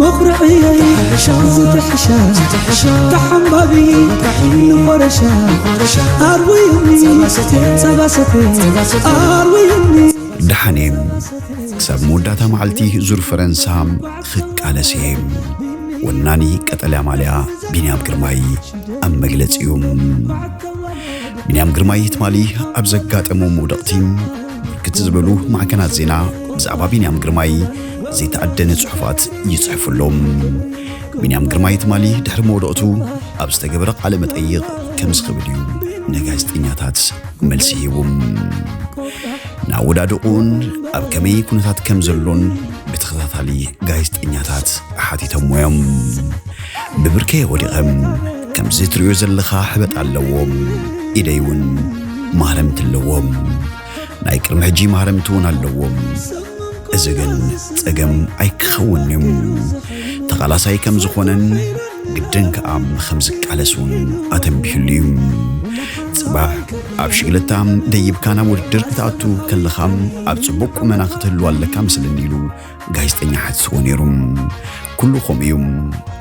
መኹርዕየይ ዝተሕሻ ተሓምባቢ ንኾረሻ ኣርውዩኒ ጸባሰተ ኣርውዩኒ። ደሓን እየ። ክሳብ መወዳእታ መዓልቲ ዙር ፈረንሳ ክቃለስ እየ። ወናኒ ቀጠልያ ማልያ ቢንያም ግርማይ ኣብ መግለጺኡ። ቢንያም ግርማይ ትማሊ ኣብ ዘጋጠሞ መውደቕቲ ብርክት ዝበሉ ማዕከናት ዜና ብዛዕባ ቢንያም ግርማይ ዘይተኣደነ ጽሑፋት ይጽሕፉ ኣለዉ። ቢንያም ግርማይ ትማሊ ድሕሪ መውደቕቱ ኣብ ዝተገበረ ቃለ መጠይቕ ከምዚ ክብል እዩ ንጋዜጠኛታት መልሲ ሂቡ። ንኣወዳድቕኡን ኣብ ከመይ ኩነታት ከም ዘሎን ብተኸታታሊ ጋዜጠኛታት ሓቲቶምዎ እዮም። ብብርከየ ወዲቐ፣ ከምዚ ትርእዮ ዘለኻ ሕበጥ ኣለዎም፣ ኢደይ እውን ማህረምቲ ኣለዎም። ናይ ቅድሚ ሕጂ ማህረምቲ እውን ኣለዎም። እዚ ግን ጸገም ኣይክኸውን'ዩ። ተቓላሳይ ከም ዝኾነን ግድን ከኣ ከም ዝቃለስ እውን ኣተንቢሁሉ እዩ። ጽባሕ ኣብ ሽግለታ ደይብካ ናብ ውድድር ክትኣቱ ከለኻ ኣብ ጽቡቕ ቁመና ክትህሉ ኣለካ መስለኒ ኢሉ ጋዜጠኛ ሓቲትዎ ነይሩ። ኩሉ ከምኡ እዩ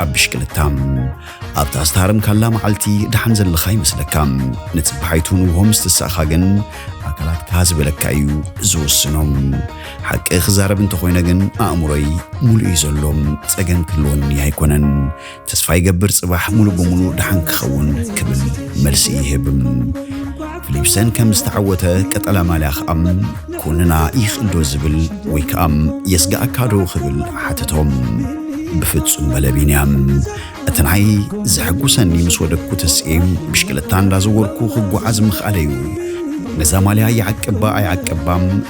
ኣብ ብሽክለታ። ኣብታ ዝተሃረምካላ መዓልቲ ደሓን ዘለኻ ይመስለካ። ንጽባሓይቱ ንግሆ ምስ ተሳእኻ ግን ኣካላትካ ዝበለካ እዩ ዝውስኖ። ሓቂ ክዛረብ እንተኾይነ ግን ኣእምሮይ ሙሉእ እዩ ዘሎ። ጸገም ክህልወኒ ኣይኮነን። ተስፋ ይገብር ጽባሕ ሙሉ ብሙሉ ደሓን ክኸውን ክብል መልሲ ይህብ። ፊሊፕሰን ከም ዝተዓወተ ቀጠላ ማልያ ኸኣ ኩንና ይኽእል ዶ ዝብል ወይ ከኣ የስግኣካ ዶ ክብል ሓተቶም። ብፍጹም በለ ቢንያም። እቲ ናይ ዘሐጉሰኒ ምስ ወደኩ ተስኤ ብሽክለታ እንዳዘወርኩ ክጓዓዝ ምኽኣለዩ። ነዛ ማልያ ይዓቅባ ኣይዓቅባ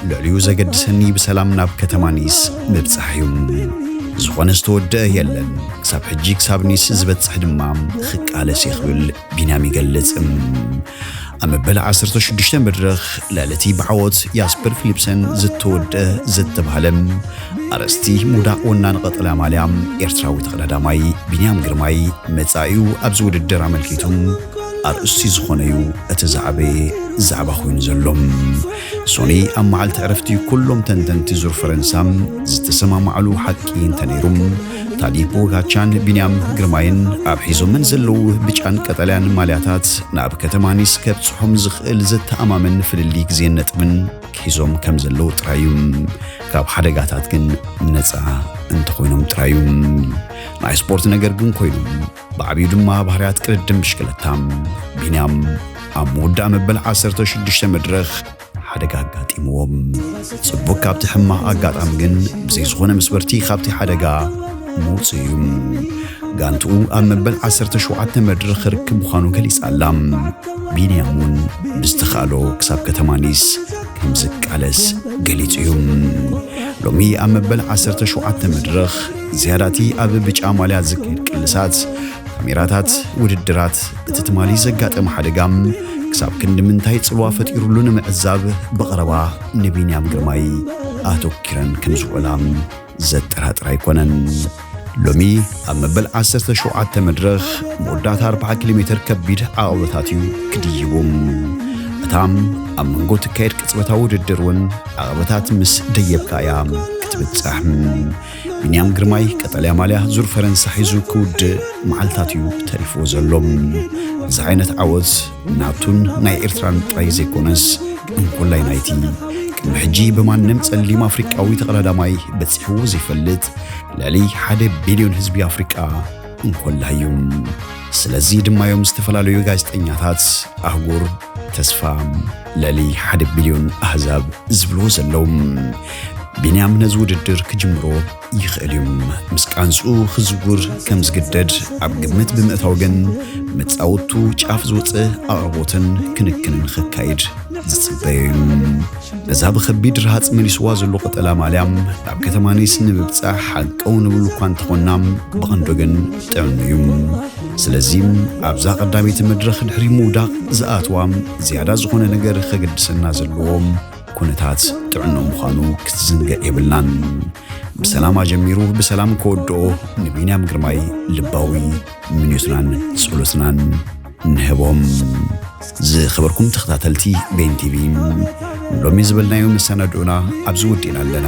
ልዕሊኡ ዘገድሰኒ ብሰላም ናብ ከተማ ኒስ ምብጻሕ እዩ። ዝኾነ ዝተወደአ የለን። ክሳብ ሕጂ ክሳብ ኒስ ዝበጽሕ ድማ ክቃለስ እየ ክብል ቢንያም ይገልጽ። ኣብ መበል ዓሰርተ ሽዱሽተ መድረኽ ልዕሊ እቲ ብዓወት ያስፐር ፊሊፕሰን ዝተወደአ ዝተባህለ ኣርእስቲ ምውዳቕ ወናኒ ቀጠልያ ማልያ ኤርትራዊ ተቐዳዳማይ ቢንያም ግርማይ መጻኢኡ ኣብዚ ውድድር ኣመልኪቱ ኣርእስቲ ዝኾነዩ እቲ ዝዓበየ ዛዕባ ኮይኑ ዘሎ። ሶኒ ኣብ መዓልቲ ዕረፍቲ ኩሎም ተንተንቲ ዙር ፈረንሳ ዝተሰማማዕሉ ሓቂ እንተነይሩ፣ ታዲ ፖጋቻን ቢንያም ግርማይን ኣብ ሒዞመን ዘለዉ ብጫን ቀጠልያን ማልያታት ናብ ከተማ ኒስ ከብጽሖም ዝኽእል ዘተኣማምን ፍልልይ ግዜን ነጥብን ክሒዞም ከም ዘለዉ ጥራይ እዩ። ካብ ሓደጋታት ግን ነጻ እንተኾይኖም ጥራይ እዩ። ናይ ስፖርት ነገር ግን ኮይኑ፣ ብዓብዩ ድማ ባህርያት ቅድድም ብሽክለታ። ቢንያም ኣብ መወዳእ መበል ዓሰርተ ሽዱሽተ መድረኽ ሓደጋ ኣጋጢምዎም። ጽቡቅ ካብቲ ሕማቕ ኣጋጣሚ ግን ብዘይ ዝኾነ መስበርቲ ካብቲ ሓደጋ ምውጽእ እዩ። ጋንትኡ ኣብ መበል ዓሰርተ ሸውዓተ መድረኽ ክርክብ ምዃኑ ገሊጻ ኣላ። ቢንያም እውን ብዝተኻእሎ ክሳብ ከተማ ኒስ ከም ዝቃለስ ገሊጹ እዩ። ሎሚ ኣብ መበል ዓሰርተ ሸውዓተ መድረኽ ዝያዳቲ ኣብ ብጫ ማልያ ዝካየድ ቅልሳት፣ ካሜራታት፣ ውድድራት፣ እቲ ትማሊ ዘጋጠመ ሓደጋ ክሳብ ክንዲ ምንታይ ጽልዋ ፈጢሩሉ ንምዕዛብ ብቐረባ ንቢንያም ግርማይ ኣተኲረን ከም ዝውዕላ ዘጠራጥር ኣይኮነን። ሎሚ ኣብ መበል ዓሰርተ ሸውዓተ መድረኽ መወዳእታ ኣርብዓ ኪሎ ሜተር ከቢድ ዓቐበታት እዩ ክድይቡ። እታ ኣብ መንጎ ትካየድ ቅጽበታዊ ውድድር እውን ዓቐበታት ምስ ደየብካ እያ ክትብጻሕ። ቢንያም ግርማይ ቀጠልያ ማልያ ዙር ፈረንሳ ሒዙ ክውድእ መዓልታት እዩ ተሪፍዎ ዘሎ። እዚ ዓይነት ዓወት ናቱን ናይ ኤርትራን ጥራይ ዘይኮነስ፣ እንኮላይ ናይቲ ቅድሚ ሕጂ ብማንም ጸሊም ኣፍሪቃዊ ተቐዳዳማይ በጺሕዎ ዘይፈልጥ ልዕሊ ሓደ ቢልዮን ህዝቢ ኣፍሪቃ እንኮላይ እዩ። ስለዚ ድማ እዮም ዝተፈላለዩ ጋዜጠኛታት ኣህጉር ተስፋ ልዕሊ ሓደ ቢልዮን ኣህዛብ ዝብልዎ ዘለዉ። ቢንያም ነዚ ውድድር ክጅምሮ ይኽእል እዩ። ምስ ቃንዝኡ ክዝውር ከም ዝግደድ ኣብ ግምት ብምእታው ግን፣ መጻወቱ ጫፍ ዝወጸ ኣቕርቦትን ክንክንን ክካይድ ዝጽበዮ እዩ። ነዛ ብኸቢድ ረሃጽ መሊስዋ ዘሎ ቀጠላ ማልያ ናብ ከተማ ኒስ ንምብጻሕ ሓቀው ንብል እኳ እንተኾንና፣ ብቐንዱ ግን ጥዕኑ እዩ። ስለዚ ኣብዛ ቀዳመይቲ መድረኽ ድሕሪ ምውዳቕ ዝኣትዋ ዝያዳ ዝኾነ ነገር ከገድሰና ዘለዎ ኩነታት ጥዕንኡ ምዃኑ ክትዝንግዕ የብልናን። ብሰላም ኣጀሚሩ ብሰላም ከወድኦ ንቢንያም ግርማይ ልባዊ ምንዮትናን ጸሎትናን ንህቦም። ዝኸበርኩም ተኸታተልቲ ቤን ቲቪ፣ ሎሚ ዝበልናዮ መሰናድኡና ኣብዚ ወዲእና ኣለና።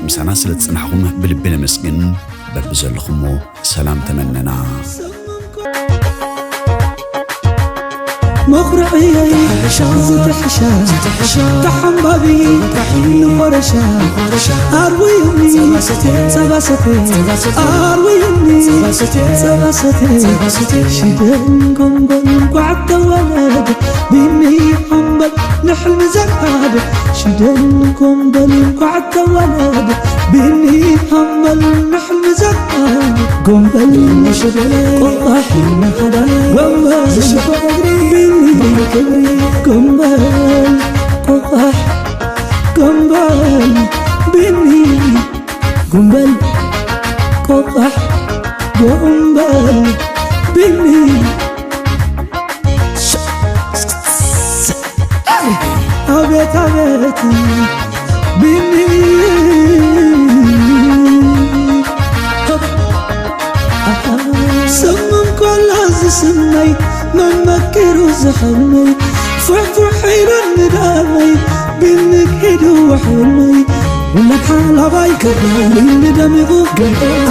ምሳና ስለ ዝጸናሕኹም ብልቢ ነመስግን። በብዘለኹሞ ሰላም ተመነና። መኹርዕየይ ዝተሕሻ ተሓምባቢ ንኾረሻ ኣርውዩኒ ጸባሰተ ኣርውዩኒ ጸባሰተ ሽደን ጎንጎን እንኳዕ ተወለደ ቢኒ ሓምበል ንሕልሚ ዘርኣደ ሽደን ጎንጎን እንኳዕ ተወለደ ቢኒ ሓምበል ንሕልሚ ዘርኣደ ጎንበል ሸበለ ቆቋሕ ንሓዳ ጎንበል ሸበግሪ ቢኒ ክብሪ ጎንበል ቆቋሕ ጎንበል ቢኒ ጎንበል ቆቋሕ ጎንበል ቢኒ ኣቤት ኣቤት ቢኒ ስምም ኮላ ዝስመይ መመኪሩ ዝሕልመይ ፉሕፉሕ ኢሉ ንዳመይ ቢኒ ክሒዱ ውሕልመይ ውላድ ሓላባይ ቢኒ ደሚቑ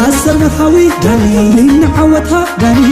ኣሰር መርሓዊ ዳኒ ቢኒ ዓወታ ዳኒ